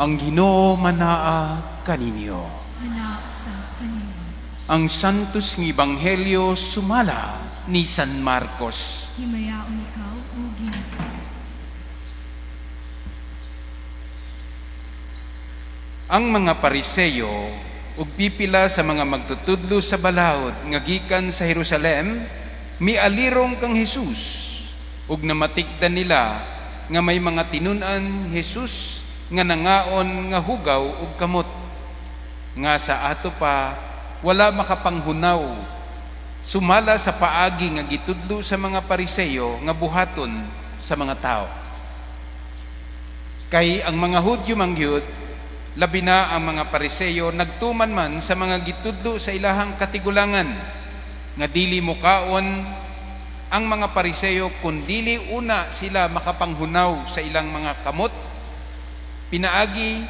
Ang Ginoo manaa kaninyo. Manaa usab kanimo. Ang Santos nga Ebanghelyo sumala ni San Marcos. Himayaon ikaw, O Ginoo. Ang mga Pariseyo ug pipila sa mga magtutudlo sa balaod nga gikan sa Jerusalem mialirong kang Hesus ug namatikdan nila nga may mga tinun-an Hesus nga nangaon nga hugaw ug kamot, nga sa ato pa wala makapanghunaw sumala sa paagi nga gitudlo sa mga Pariseyo nga buhaton sa mga tao. Kay ang mga Hudyo mangyud, labi na ang mga Pariseyo, nagtuman man sa mga gitudlo sa ilahang katigulangan nga dili mukaon ang mga Pariseyo kun dili una sila makapanghunaw sa ilang mga kamot pinaagi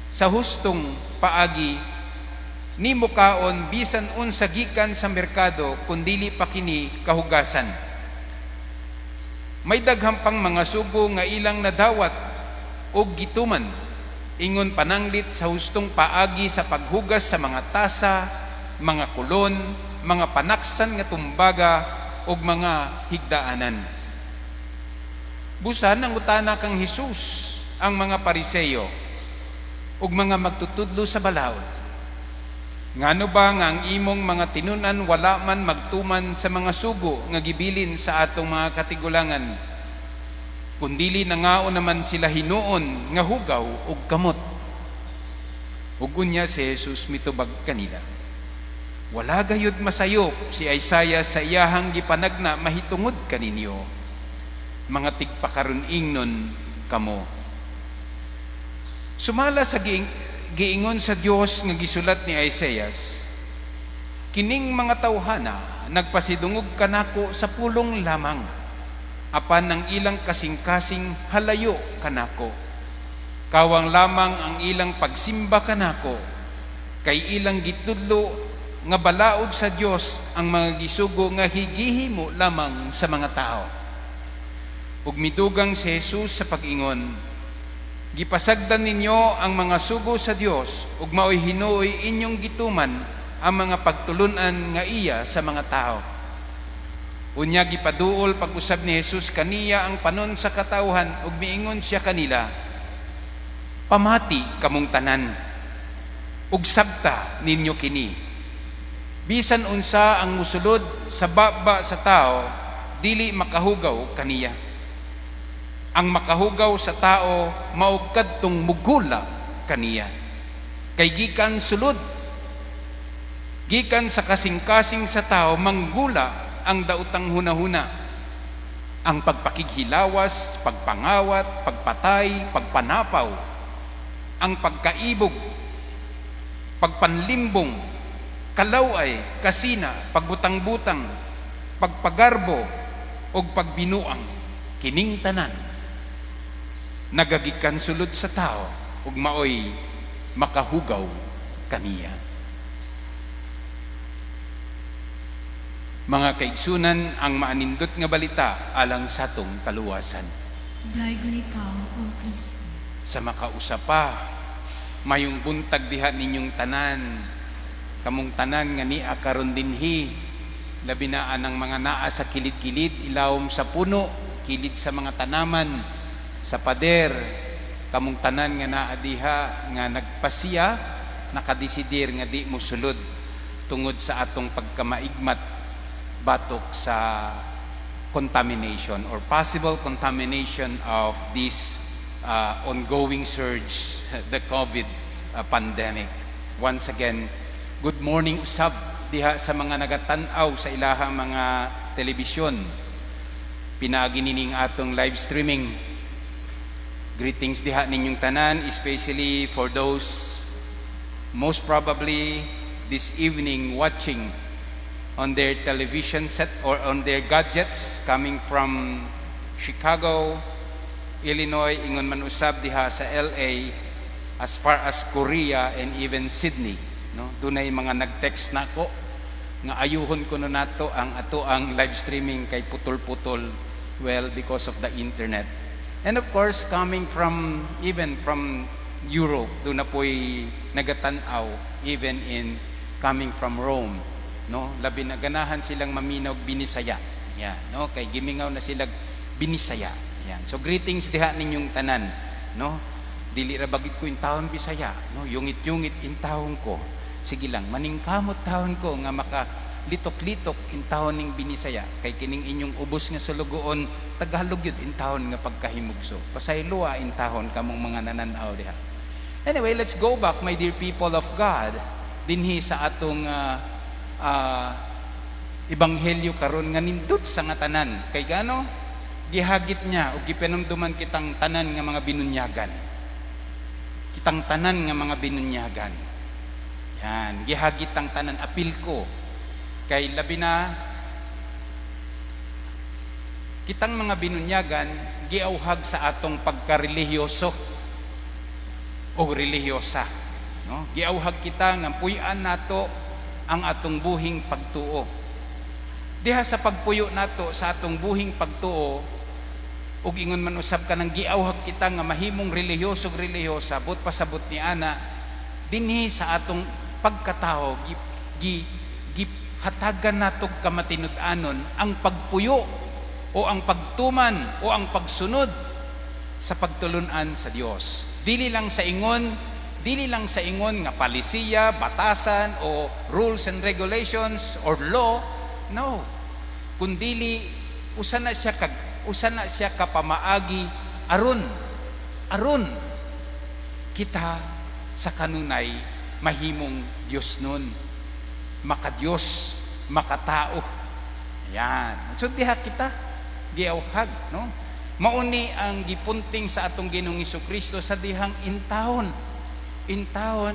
sa hustong paagi, ni mukaon bisan unsa gikan sa merkado kun dili pa kini kahugasan. May daghan pang mga sugo nga ilang nadawat og gituman, ingon pananglit sa hustong paagi sa paghugas sa mga tasa, mga kulon, mga panaksan nga tumbaga ug mga higdaanan. Busa nangutana kang Hesus ang mga Pariseyo ug mga magtutudlo sa balaod: "Ngano ba nga ang imong mga tinun-an wala man magtuman sa mga sugo nga gibilin sa atong mga katigulangan, kundili nangaon naman sila hinuon nga hugaw ug kamot?" Ug unya si Jesus mitubag kanila: "Wala gayud masayop si Isaiah sa iyahang gipanagna mahitungod kaninyo. Mga tigpakaron-ingnon kamo. Sumala sa giingon sa Dios nga gisulat ni Isaias, 'Kining mga tawhana nagpasidungog kanako sa pulong lamang, apan ang ilang kasing-kasing halayo kanako. Kawang lamang ang ilang pagsimba kanako, kay ilang gitudlo nga balaod sa Dios ang mga gisugo nga gihimo lamang sa mga tao.'" Ug midugang si Jesus sa pag-ingon: "Gipasagdan ninyo ang mga sugo sa Dios ug maoy hinuoy inyong gituman ang mga pagtulunan nga iya sa mga tao." Unya gipaduol pag-usab ni Jesus kaniya ang panon sa katawhan ug miingon siya kanila: "Pamati kamong tanan ug sabta ninyo kini. Bisan unsa ang musulod sa baba sa tao, dili makahugaw kaniya. Ang makahugaw sa tao mao kadtong mugula kaniya. Kay gikan sulod, gikan sa kasing-kasing sa tao manggula ang daotang hunahuna, ang pagpakighilawas, pagpangawat, pagpatay, pagpanapaw, ang pagkaibog, pagpanlimbong, kalaway, kasina, pagbutang-butang, pagpagarbo ug pagbinuang. Kining tanan nagagikan sulod sa tao ug maoy makahugaw kaniya." Mga kaigsunan, ang maanindot nga balita alang sa atong kaluwasan. Daygon ikaw, O Kristo. Sa makausa pa, mayong buntag diha ninyong tanan, kamong tanan nga nia karon dinhi, labi na anang mga naa sa kilid-kilid, ilawom sa puno, kilid sa mga tanaman, sa pader, kamong tanan nga naa diha nga nagpasiya, nakadesidir nga di mosulod tungod sa atong pagkamaigmat batok sa contamination or possible contamination of this ongoing surge, the COVID pandemic. Once again, good morning usab diha sa mga nagatan-aw sa ilahang mga telebisyon. Pinaagi nining atong live streaming. Greetings diha ninyong tanan, especially for those most probably this evening watching on their television set or on their gadgets coming from Chicago, Illinois, ingon man usab diha sa LA, as far as Korea and even Sydney, no? Dunay mga nag-text nako nga ayuhon kuno nato ang ato ang live streaming kay putol-putol, well, because of the internet. And of course, coming from even from Europe, duna po'y nagatan-aw, even in coming from Rome, no? Labi na ganahan silang maminaw Binisaya. Yan, no? Kay gimingaw na sila Binisaya. Yan. So greetings diha ninyong tanan, no? Dili ra ba gid ko intawon Bisaya, no? Yungit-yungit intawon ko. Sige lang, maningkamot tawon ko nga maka litok-litok intawon ning Binisaya kay kining inyong ubos nga sulugoon, Tagalog yun intawon nga pagkahimugso. Pasayloa intawon kamong mga nananaw diha. Anyway, let's go back, my dear people of God, dinhi sa atong ebanghelyo karon nga nindot sa nga tanan. Kay gano gihagit niya ug gipanumduman kitang tanan nga mga binunyagan. Kitang tanan nga mga binunyagan. Yan, gihagit ang tanan, apil ko. Kay labi na kitang mga binunyagan, giauhag sa atong pagkarelihiyoso o relihiyosa. No? Giauhag kita nga puy-an nato ang atong buhing pagtuo. Diha sa pagpuyo nato sa atong buhing pagtuo, ug ingon man usab kanang giauhag kita nga mahimong relihiyoso ug relihiyosa, but pasabot ni ana dinhi sa atong pagkatao, gi hatagan natog kamatinud-anon ang pagpuyo o ang pagtuman o ang pagsunod sa pagtulunan sa Dios. Dili lang sa ingon nga palisiya, batasan o rules and regulations or law, no. Kundili usa na siya ka pamaagi aron aron kita sa kanunay mahimong Dios nun. Makadiyos, makatao. Yan. So diha kita giauhag, no? Mauni ang gipunting sa atong Ginoong Kristo sa dihang intawon. Intawon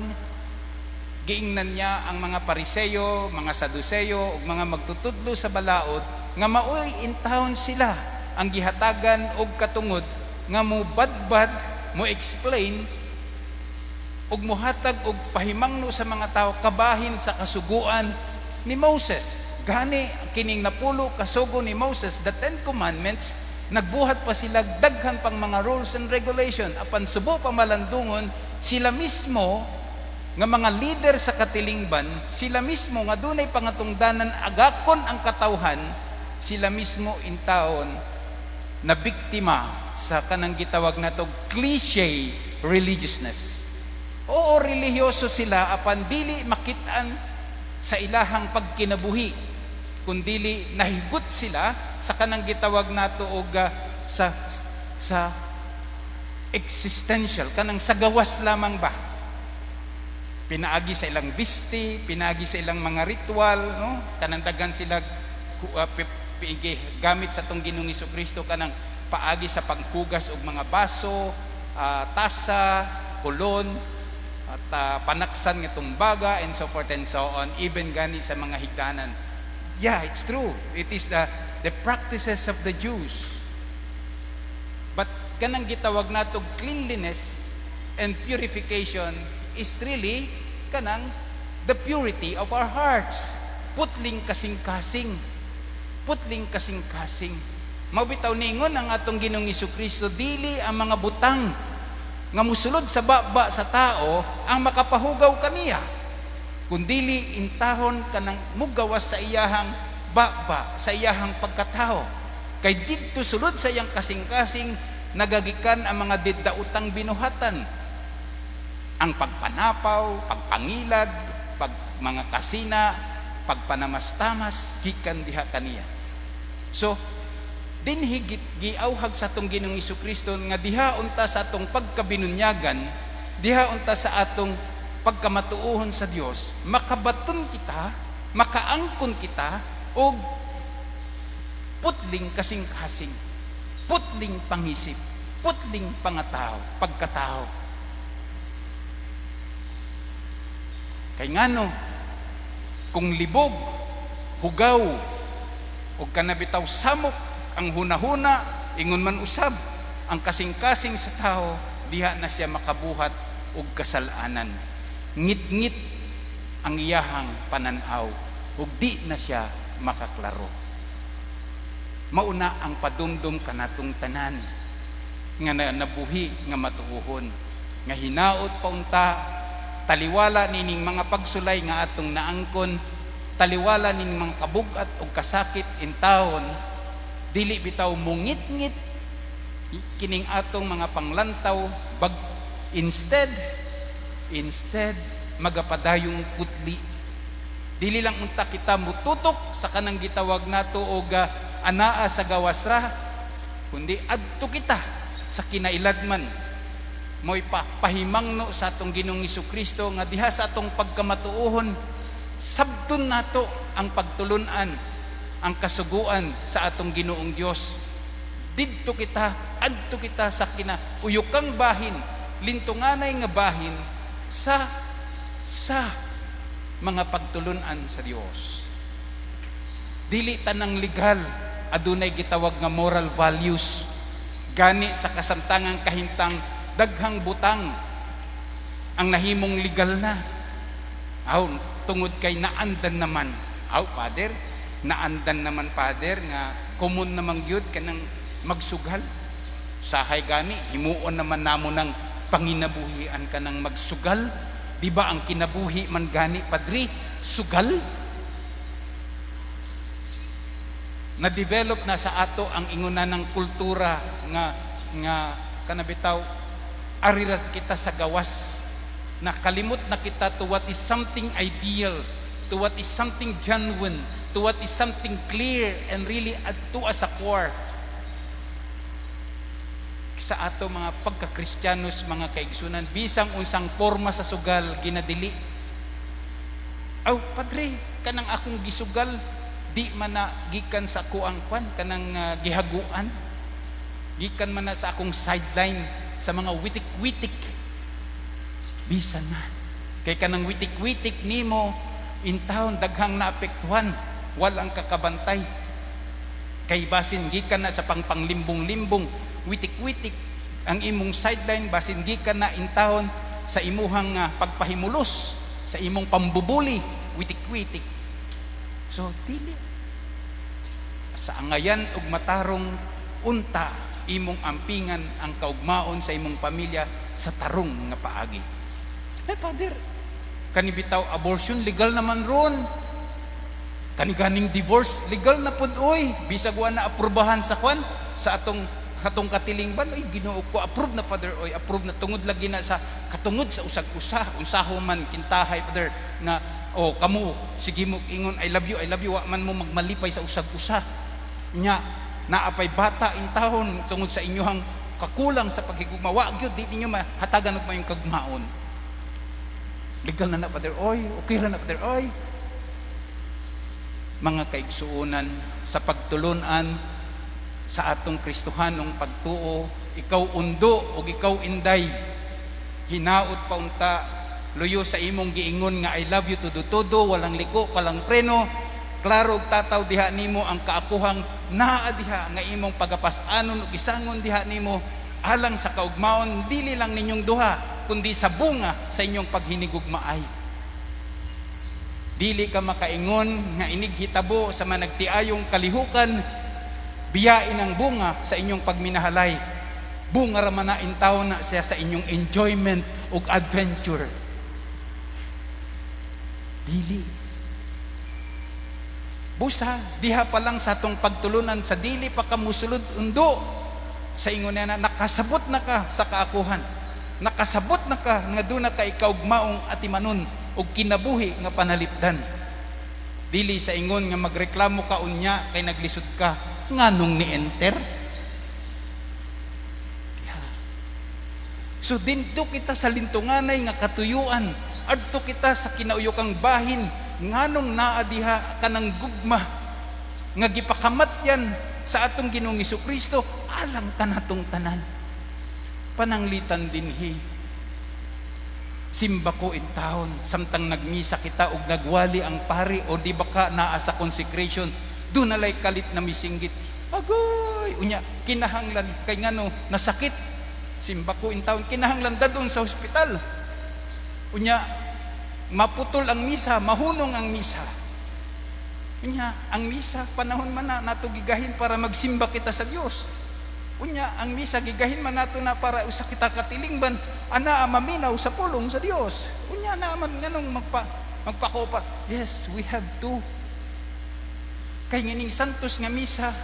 giingnan niya ang mga Pariseyo, mga Saduseyo ug mga magtutudlo sa balaod nga maoy intawon sila ang gihatagan og katungod nga mobadbad, mo explain ug mohatag og pahimangno sa mga tao kabahin sa kasuguan ni Moses. Gani kining 10 kasugo ni Moses, the 10 Commandments, nagbuhat pa sila daghan pang mga rules and regulation apan subo pa malandungon sila mismo nga mga leader sa katilingban, sila mismo nga dunay pangatungdanan agakon ang katawhan, sila mismo intawon na biktima sa kanang gitawag nato cliche religiousness. Oo, relihiyoso sila apan dili makit-an sa ilahang pagkinabuhi, kundili nahigot sila sa kanang gitawag nato og sa existential, kanang sa gawas lamang ba, pinaagi sa ilang bisti, pinaagi sa ilang mga ritual, no? Kanang daghan sila gamit sa atong Ginoong Kristo kanang paagi sa paghugas og mga baso, tasa, kulon, at panaksan nga tumbaga and so forth and so on, even gani sa mga higdanan. Yeah, it's true. It is the practices of the Jews. But kanang gitawag nato cleanliness and purification is really kanang the purity of our hearts. Putling kasing-kasing. Putling kasing-kasing. Mao bitaw ningon ang atong Ginoong Kristo, dili ang mga butang nga musulod sa baba sa tao ang makapahugaw kaniya, kundili intahon kanang mugawas sa iyahang baba, sa iyahang pagkatao. Kay didto sulod sa iyang kasing-kasing nagagikan ang mga didautang binuhatan, ang pagpanapaw, pagpangilad, pag mga kasina, pagpanamastamas, gikan diha kaniya. So dinhi giauhag sa atong Ginoong Kristo nga diha unta sa atong pagkabinunyagan, diha unta sa atong pagkamatuohon sa Dios, makabaton kita, makaangkon kita og putling kasing-kasing, putling pangisip, putling pangatao, pagkatao. Kay ngano kung libog, hugaw, ug kanabitaw samok ang hunahuna, ingon man usab ang kasing-kasing sa tao, diha na siya makabuhat og kasalanan. Ngit-ngit ang iyahang pananaw ug di na siya makaklaro. Mauna ang padumdum kanatong tanan nga nabuhi nga matuohon. Nga hinaot pa unta, taliwala nining mga pagsulay nga atong naangkon, taliwala nining mga kabugat ug kasakit in taon, dili bitaw mungit-ngit kining atong mga panglantaw bag instead magapadayong putli. Dili lang unta kita mututok sa kanang gitawag nato og anaa sa gawas ra, kundi adto kita sa kinailadman. Mo'y pahimangno sa atong Ginoong Kristo nga diha sa atong pagkamatuohon, sabton nato ang pagtulunan, ang kasuguan sa atong Ginoong Dios. Didto kita, adto kita sa kinauyokang bahin, lintunganay nga bahin sa mga pagtulunan sa Dios. Dili tanang legal adunay gitawag nga moral values. Gani sa kasamtangang kahimtang, daghang butang ang nahimong legal na. Aw, tungod kay naandan naman. Aw, Father, naandan naman, Father, nga common naman gyud kanang magsugal. Sahay gani, himuon naman namo ng panginabuhian kanang magsugal. Di ba ang kinabuhi man gani, Padre, sugal? Na-develop na sa ato ang inguna ng kultura nga kanabitaw ari ra kita sa gawas, nakalimot na kita to what is something ideal, to what is something genuine, to what is something clear and really adto sa core sa ato mga pagkakristiyanos. Mga kaigsunan, bisang unsang forma sa sugal, ginadili. Aw, Padre, kanang akong gisugal di man na gikan sa kuang kwan, kanang gihaguan, gikan man na sa akong sideline, sa mga witik-witik. Bisan na kay kanang witik-witik nimo in town, daghang naapektuhan, walang kakabantay, kay basin gikan na sa pangpanglimbong-limbong, witik-witik ang imong sideline, basin gikan na in town sa imuhang pagpahimulos, sa imong pambubuli, witik-witik. So dili sa angayan ug matarong unta imong ampingan ang kaugmaon sa imong pamilya sa tarong nga paagi. Eh, Father, kani bitaw abortion legal naman ron, kani ganing divorce legal na pud oy, bisag wa na aprobahan sa kwan, sa atong katong katilingban. Oy, Ginoo ko, approve na, Father, oy, approve na tungod lagi na sa katungod sa usag-usa. Unsaho man kintahay, Father, nga oh, kamo sige mo ingon "I love you, I love you," wa man mo magmalipay sa usag-usa nya, naapay bata in tahon tungod sa inyuhang kakulang sa paghigugma, wa gyud, di ninyo mahatagan og mayong kagmaon. Legal na na, Father, oy, okay ra na, Father, oy. Mga kaigsuonan, sa pagtulunan sa atong Kristohanong pagtuo, ikaw undo o ikaw inday, hinaot pa unta, luyo sa imong giingon nga "I love you" tudo-tudo, walang liko, walang preno, klaro og tataw diha nimo ang kaakuhang naa diha nga imong pagapas-anon ug isangon diha nimo alang sa kaugmaon dili lang ninyong duha kundi sa bunga sa inyong paghinigugmaay. Dili ka makaingon nga inig hitabo sa managtiayong kalihukan, biyain ang bunga sa inyong pagminahalay. Bunga ra man na intawon na siya sa inyong enjoyment ug adventure. Dili. Busa, diha pa lang sa atong pagtulunan, sa dili pa ka musulod undo sa ingon na, nakasabot na ka sa kaakuhan. Nakasabot na ka nga duna ka ikaugmaong atimanon ug kinabuhi nga panalipdan. Dili sa ingon nga magreklamo ka unya kay naglisod ka, nganong ni-enter? Yeah. So didto kita sa lintunganay nga katuyuan, adto kita sa kinauyokang bahin, nganong naa diha kanang gugma nga gipakamatyan sa atong Ginoong Kristo alang kanatong tanan. Pananglitan dinhi, simba ko in town, samtang nagmisa kita og nagwali ang pari o di ba ka naa sa consecration, doon nalay kalit na misinggit, agoy, unya kinahanglan kay ngano nasakit, simba ko in town, kinahanglan dadon sa ospital, unya maputol ang misa, mahunong ang misa. Unya ang misa panahon man na nato gigahin para magsimba kita sa Dios. Unya ang misa gigahin man nato na para usa kita katilingban ana maminaw sa pulong sa Dios. Unya na man nganong magpakopa. Yes, we have to. Kay ngining santos nga misa,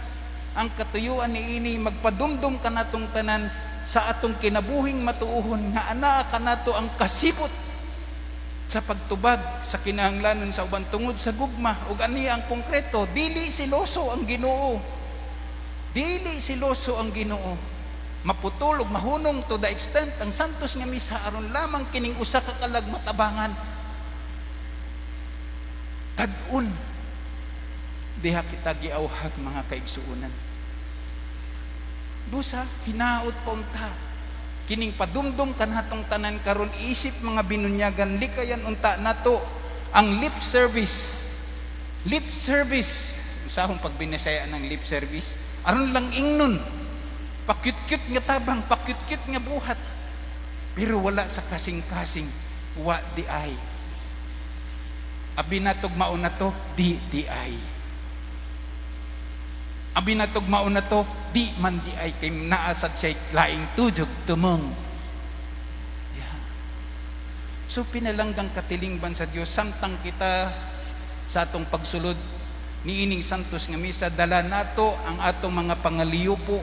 ang katuyuan niini magpadumdum kanatong tanan sa atong kinabuhing matuohon nga anaa kanato ang kasipot sa pagtubag sa kinahanglanon sa uban tungod sa gugma. Ug ani ang konkreto, dili siloso ang Ginoo, dili siloso ang Ginoo. Maputol ug mahunong to the extent ang santos nga misa aron lamang kining usa ka kalag matabangan. Tad-on diha kita giawhag, mga kaigsuonan. Busa hinaot pa unta kining padumdum kanatong tanan karon isip mga binunyagan, likayan unta nato ang lip service. Lip service, usahong pagbinasaya ng lip service, aron lang ingnon, pakyut-kyut nga tabang, pakyut-kyut nga buhat, pero wala sa kasing-kasing. Wa diay. Abi natog mao na to, di diay. Abi natog mao na to, di man diay, kay naa sad siya laing tudjog tumong. Yeah. So pinalanggang katilingban sa Dios, samtang kita sa atong pagsulod niining santos nga misa, dala nato ang atong mga pangaliyupo,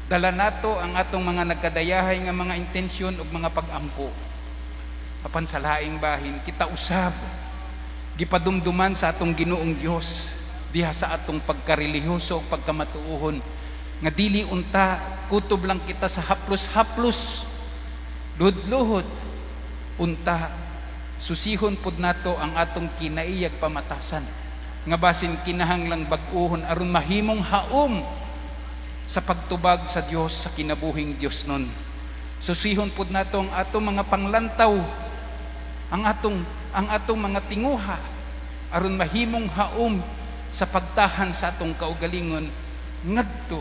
dala nato ang atong mga nagkadayahay nga mga intensyon ug mga pag-ampo. Apan sa laing bahin, kita usab gipadumduman sa atong Ginoong Dios diha sa atong pagkarelihiyoso ug pagkamatuohon nga dili unta kutob lang kita sa haplos-haplos, luhod-luhod. Unta susihon pud nato ang atong kinaiyag pamatasan nga basin kinahanglang bag-uhon aron mahimong haom sa pagtubag sa Dios sa kinabuhing Dios nun. Susihon pud nato ang atong mga panglantaw, ang atong mga tinguha aron mahimong haom sa pagtahan sa atong kaugalingon ngadto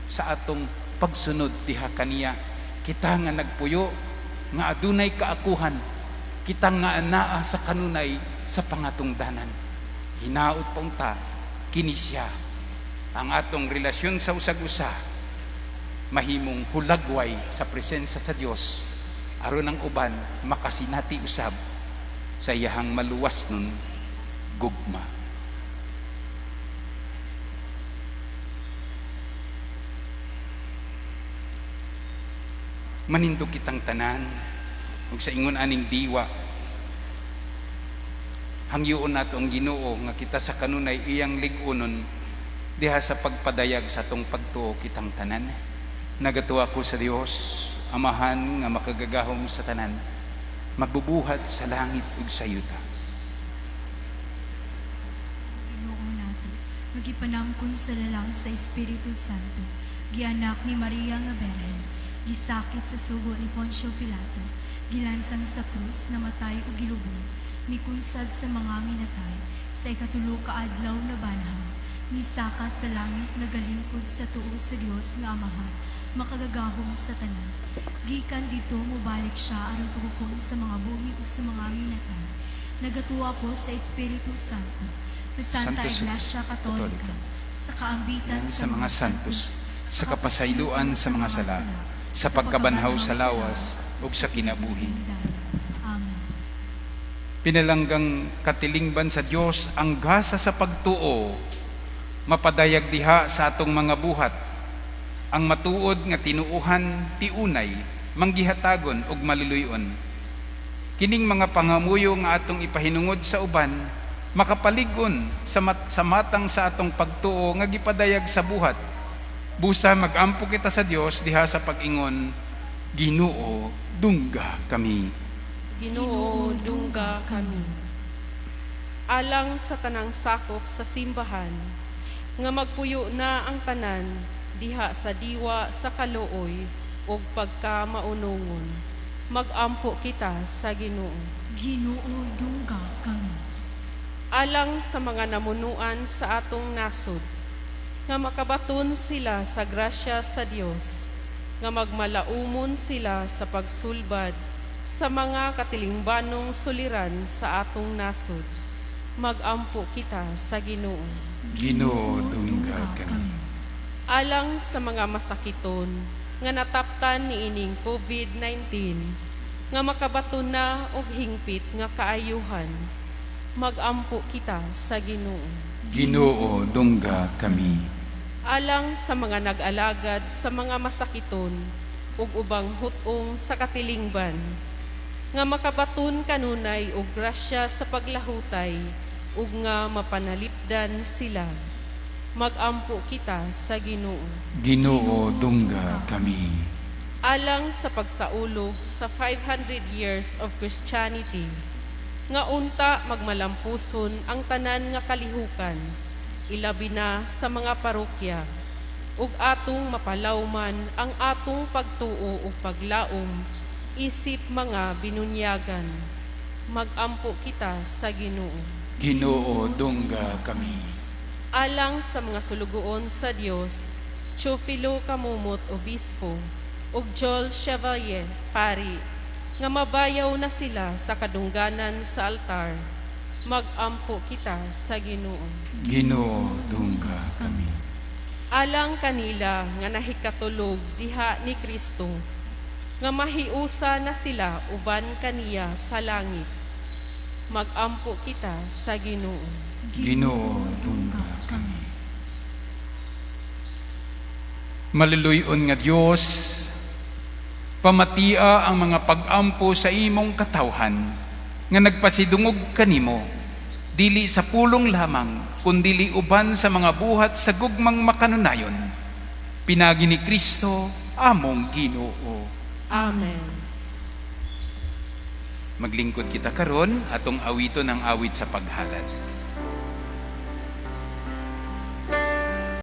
sa atong pagsunod diha kaniya. Kita nga nagpuyo nga adunay kaakuhan, kita nga anaa sa kanunay sa pangatungdanan, hinaot pa unta kini siya ang atong relasyon sa usag-usa mahimong hulagway sa presensya sa Dios aron ang uban makasinati usab sa iyahang maluwas nun gugma. Manindog kitang tanan ug sa ingon aning diwa, hangyoon nato ang Ginoo nga kita sa kanunay iyang lig-unon diha sa pagpadayag sa atong pagtuo kitang tanan. Nagatuo ako sa Dios Amahan nga makagagahom sa tanan, magbubuhat sa langit ug sa yuta. Ginoo nato, gipanangkon sa lalang sa Espiritu Santo, gianak ni Maria nga Berhen, gisakit sa sugo ni Poncio Pilato, gilansang sa krus, namatay ug gilubong, mikunsad sa mga minatay, sa ikatulo ka adlaw nabanhaw, misaka sa langit, nagalingkod sa tuo sa Dios nga Amahan, makagagahom sa tanan. Gikan didto mobalik siya aron paghukom sa mga buhi ug sa mga minatay. Nagatuo ako sa Espiritu Santo, sa Santa Santos Iglesia Katolika, Katolika, sa kaambitan sa mga santos, sa kapasayloan sa mga sala, sa pagkabanhaw sa lawas ug sa kinabuhi. Amen. Pinalanggang katilingban sa Dios, ang gasa sa pagtuo mapadayag diha sa atong mga buhat. Ang matuod nga tinuohan tiunay manggihatagon ug maluluy-on. Kining mga pangamuyo nga atong ipahinungod sa uban makapalig-on sa matang sa atong pagtuo nga gipadayag sa buhat. Busa magampo kita sa Dios diha sa pag-ingon, "Ginoo, dungga kami." Ginoo, dungga kami. Alang sa tanang sakop sa simbahan, nga magpuyo na ang tanan diha sa diwa sa kaluoy ug pagkamaunungon. Magampo kita sa Ginoo. Ginoo, dungga kami. Alang sa mga namunuan sa atong nasod, nga makabaton sila sa grasya sa Dios, nga magmalaumon sila sa pagsulbad sa mga katilingbanong suliran sa atong nasod. Magampo kita sa Ginoo. Ginoo, dungga kami. Alang sa mga masakiton nga nataptan niining COVID-19, nga makabaton na og hingpit nga kaayuhan. Magampo kita sa Ginoo. Ginoo, dungga kami. Alang sa mga nag-alagad sa mga masakiton ug ubang hut-ong sa katilingban, nga makabaton kanunay og grasya sa paglahutay ug nga mapanalipdan sila. Magampo kita sa Ginoo. Ginoo, dungga kami. Alang sa pagsaulog sa 500 years of Christianity, nga unta magmalampuson ang tanan nga kalihukan, ilabi na sa mga parokya, ug atong mapalawman ang atong pagtuo ug paglaom isip mga binunyagan. Magampo kita sa Ginoo. Ginoo, dungga kami. Alang sa mga sulugoon sa Dios, Teofilo Camomot, Obispo, ug Joel Chevalier, pari, nga mabayaw na sila sa kadungganan sa altar. Magampo kita sa Ginoo. Ginoo, dungga kami. Alang kanila nga nahikatulog diha ni Kristo, nga mahiusa na sila uban kaniya sa langit. Magampo kita sa Ginoo. Ginoo, dungga kami. Maluluy-on nga Dios, pamatia ang mga pag-ampo sa imong katawhan nga nagpasidungog kanimo, dili sa pulong lamang kundili uban sa mga buhat sa gugmang makanunayon. Pinagi ni Kristo among Ginoo. Amen. Maglingkod kita karon, atong awiton ang awit sa paghalad.